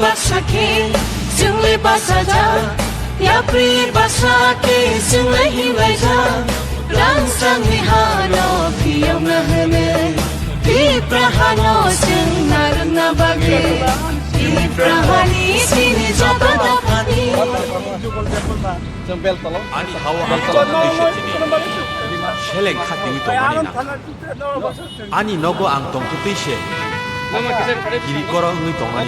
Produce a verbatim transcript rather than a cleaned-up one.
Basa khe chwngwi basa jak, yapri basa khe chwngwi hinglai jak. Rang changni hano phiyokna hwnwi, Tipra hano chwng narwkna bagwi, Tipra hani chini joto dophani. Ani hao ang tongtwi se tini seleng khatiwi tongmani nangkha. Ani nogo ang tongtwi se giri goro wngwi tongmani.